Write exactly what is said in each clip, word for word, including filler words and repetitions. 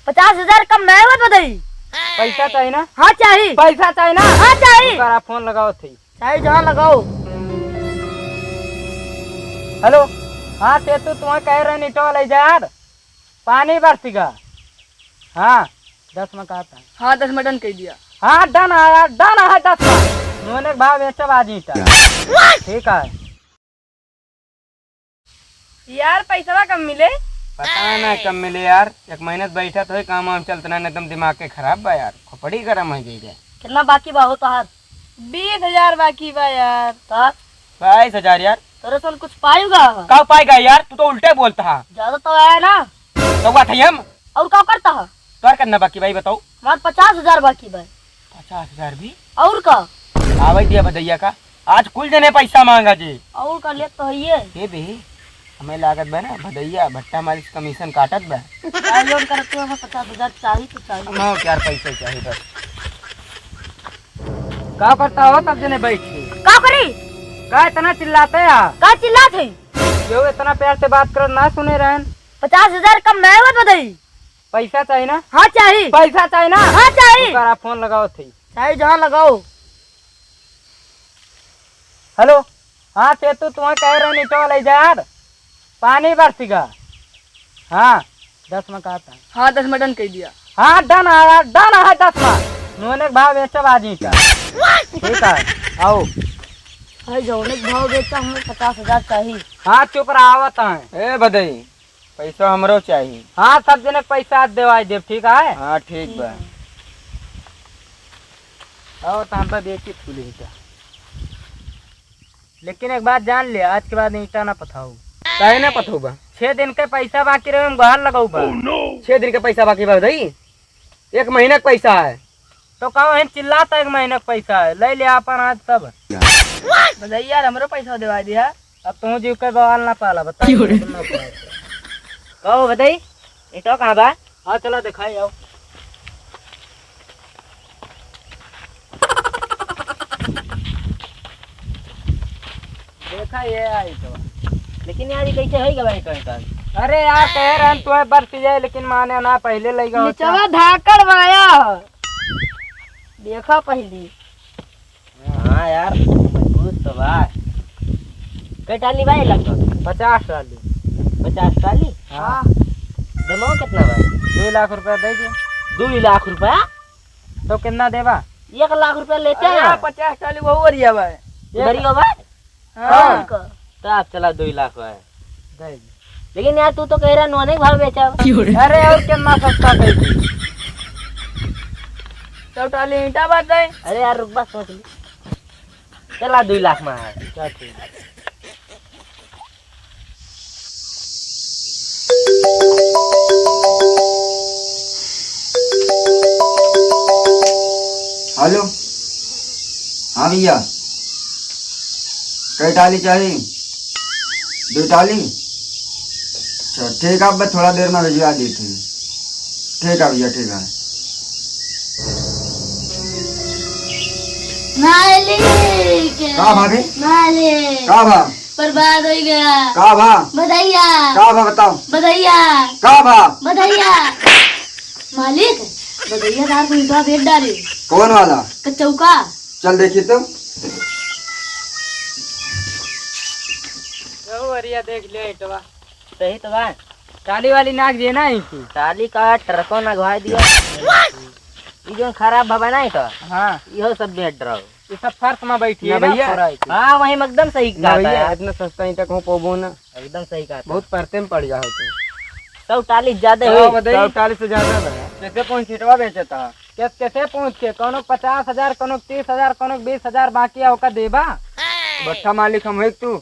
पचास हजार कम नाहीं होत भदई। पैसा चाही ना? हाँ चाही। पैसा चाही ना? हाँ चाही। ओकरा फोन लगाओ थे। चाही जहाँ लगाओ। हेलो, हाँ सेतू, तुम्हें कहे रहे ईंटवा लइ जा यार, पानी बरसी गा। हाँ, दस में कहा था। हाँ, दस में डन कइ दिया। हाँ, डन है यार, डन है दस में। नोने के भाव बेचब आज ईंटा। ठीक है। यार, पैसवा कब मिले? पता ना कब मिले यार, एक महीना से बैठा तो है, काम वाम चलत ना, एकदम दिमाग के खराब बा यार, खोपड़ी गरम होइ गई है। कितना बाकी बा हो तोहार? बीस हजार बाकी बा यार। का? बाईस हजार यार। तोरे से कुछ पाएगा? का पाएगा यार, तू तो उल्टे बोलता है। ज्यादा तो आया ना। तो हुआ था हम। और का करता है? तोर कितना बाकी भाई बताओ? हमार पचास हजार बाकी बा। पचास हजार भी? और का? आवे दिया भदैया का, आज कुल जने पैसा मांगा जी। और का लेत तो हइये। हे बे, हमें लागत बा ना भदैया भट्टा मालिक से कमीशन काटत बा। का लोन करत हो, हमें पचास हजार चाही तो चाही। हम हो यार, पैसा चाही बस। का करता हो सब जने बैठ के? का करी? का इतना चिल्लाते हैं? का चिल्लात है? क्यों इतना प्यार से बात करो, ना सुने रहन? पचास हजार कम नाहीं होत भदई। पैसा चाही ना? हाँ चाही। पैसा चाही ना? हाँ चाही। ओकरा फोन लगाओ थे। चाही जहाँ लगाओ। हेलो, हाँ सेतू, तुम्हें कहे रहे ईंटवा लइ जा यार, पानी बरसी गा। हाँ, दस में कहा था। हाँ, दस में डन कइ दिया। हाँ, डन है यार, डन है दस में। नोने के भाव बेचब आज ईंटा। ठीक है, आओ। भाई, जौने के भाव बेचा, हमें पचास हजार चाही। हाँ, चुप रहा, आवत है। ए भदई, पैसा हमरो चाही। हाँ, सब जने के पैसा आज देवाई देब, ठीक है? हाँ, ठीक बा। ठीक है। आओ, तो हम तो बेची फूल ईंटा। लेकिन एक बात जान ले, आज के बाद ईंटा ना पथाऊ। काहे ना पथऊ बा? छह दिन के पैसा बाकी रहे, हम गोहार लगाऊ बा। छह दिन के पैसा बाकी बा भदई? एक महीना के पैसा है। तो कहो, हम चिल्लाता एक महीना के पैसा है, ले ले आपन आज सब। भदैया यार, हमरो पैसा देवा दिया। अब तू जीव के बवाल ना पाला, बता। क्यों रे? कहो भदई, ईंटो कहाँ बा? हाँ, चला दिखाई आओ। देखा ये आई तो। लेकिन यार, ये कैसे होई गवा ईंटो, ईंटो? अरे यार, कहे रहन तू बरसी जाए, लेकिन माने ना, पहले लइ गवा। निचवा धाकड़ वाया। देखा पहली। हाँ यार, मजबूत तो बा। कै टाली बा ये लगभग? पचास टाली। पचास टाली? हाँ। दमवा कितना बा? दो लाख रुपया दे दे। दो लाख रुपया? तो कितना देबा? एक लाख रुपया लेते हैं। अरे, पचास टाली वो ओरिया बा। उधर ही हो बा? हाँ। और का? तो आप चला दो लाख बा। दे दे। लेकिन यार, तू तो कहे रहा नोने के भाव बेचा। अरे, और कितना सस्ता दे दे? तो टाली ईंटा बात है। अरे यार, रुक बा, सोच ली। चला, दो लाख में है। चल, ठीक है। हेलो, हाँ भैया, कै टाली चाही? दो टाली? अच्छा, ठीक है, अब थोड़ा देर में भिजवा देते हैं। ठीक है भैया, ठीक है। मालिक। का भाभी? मालिक। का भा? बर्बाद होइ गया। का भा? भदैया। का भा बताओ? भदैया। का भा? भदैया। मालिक, भदैया तार को ईंटवा बेच डाले। कौन वाला? कचौका। चल देखी तो। ओ अरिया, देख ले ईंटवा। सही तो बा। टाली वाली नाक जे ना है की? टाली का ट्रको नगवा दिया। ई जोन खराब भवा ना है तो? हाँ। इहो सब बेच डालो। ये सब फर्श में बैठी ना है ना भैया। फोरा है की? हाँ, वही में एकदम सही ना कहा था भैया, यार। इतना सस्ता ईंटा कहूँ पाबो ना। एकदम सही कहा था। बहुत परते में पड़ जाओ तुम। सौ टाली ज्यादा तो हुई। बताइए। सौ टाली से ज्यादा बा। कैसे पहुँच ईंटवा बेचता? कैस-, कैसे पहुँच के? कौनो पचास हजार, कौनो तीस हजार, कौनो बीस हजार बाकी है, ओका देबा? भट्ठा मालिक हम है तू?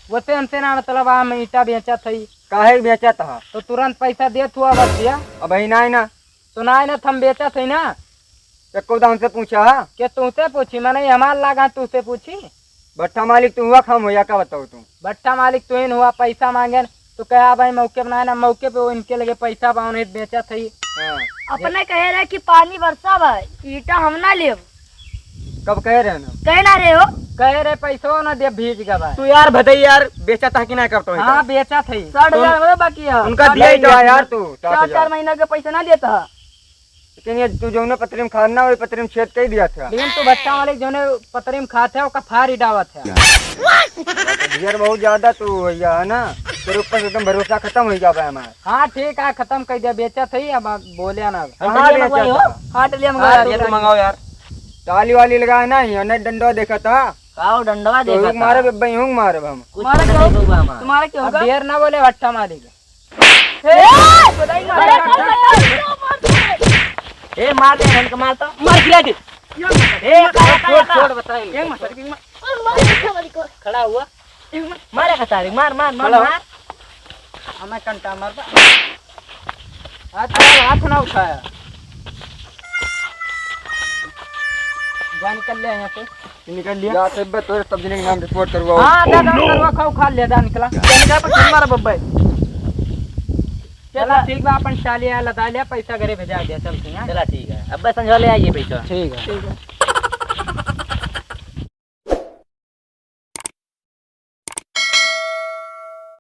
वैसे हमसे ना मतलब, हम ईंटा बेचत हई। काहे बेचत ह? तो तुरंत पैसा देत हुआ बस भैया। अबही नाहीं ना। तो नाहीं ना, हम बेचत हई ना। एको दाम से पूछा ह? के तुमसे पूछी? मने हमार लागा तुमसे पूछी? भट्ठा मालिक तू हुआ, हम होया का बताओ तू? भट्ठा मालिक तू ही न हुआ, पैसा मांगे न, तो कहा भाई मौके पे ना, ना मौके पे वो इनके लगे पैसा बा, उन्हें बेचत हई। हाँ। अपने कहे रहे कि पानी बरसा बा, ईंटा हम ना लेब। कब कहे रहे ना? कहे ना रहे हो। कहे रे, पैसो ना दे, भीज गवा। तू यार भदई यार, बेचा था कि ना करतो है हाँ, का? बेचा था ही। साठ हजार तो में बाकी है। उनका दिया ही नहीं था। यार तू, साठ हजार। चार, चार महीना का पैसा ना देता है। लेकिन ये तू जौने पतरी में खाना, वही पतरी में छेद कई दिया था। लेकिन तू भट्टा मालिक जौने पतरी में खात है, ओका फार ही डावत है। यार बहुत ज्यादा तू भैया है ना, तेरे ऊपर से एकदम भरोसा खत्म हो गया भाई हमारा। हाँ ठीक है, खत्म कर दिया, बेचा था ही, अब आप बोले ना। हम कहाँ टलिया बेचा मंगवाई हो? था? हाँ, टलिया हाँ, मंगवाई। ये तो मंगाओ यार। ताली वाली लगाए ना, ये नहीं डंडा देखा था। का हो डंडवा तो देखा यूं था? मारे बब्बा, यूं मारे हम। कुछ मारे नहीं क्यों? होगा हमारा। तुम्हारा क्यों अब होगा? ढेर ना बोले भट्टा मालिक। ए, बताइए, मारे। ए, मार दे, इनका मार तो। मार गिरा दे। ए, छोड़, छोड़, छोड़, छोड़, बताएंगे। एक मार, एक मार। खड़ा हुआ। मारे का तारीख, मार, मार, मार, खड़ा हो। मार। हमें कंटा मार बा। आज तो हाथ ना उठाया। जा निकल ले यहाँ से। निकल लिया। जा, तब तोरे सब्जी के नाम रिपोर्ट करवाओ। हाँ, जा, जा, करवा खाओ, खा ले, जा निकला। जा निकला, पर तुम मारा बब्बे। चला, ठीक बा, अपन टाली आया, लदा लिया, पैसा घरे भेजा दिया, चल के, हाँ? चला, ठीक है। अब बस संझा ले आइए पैसा। ठीक है। ठीक है।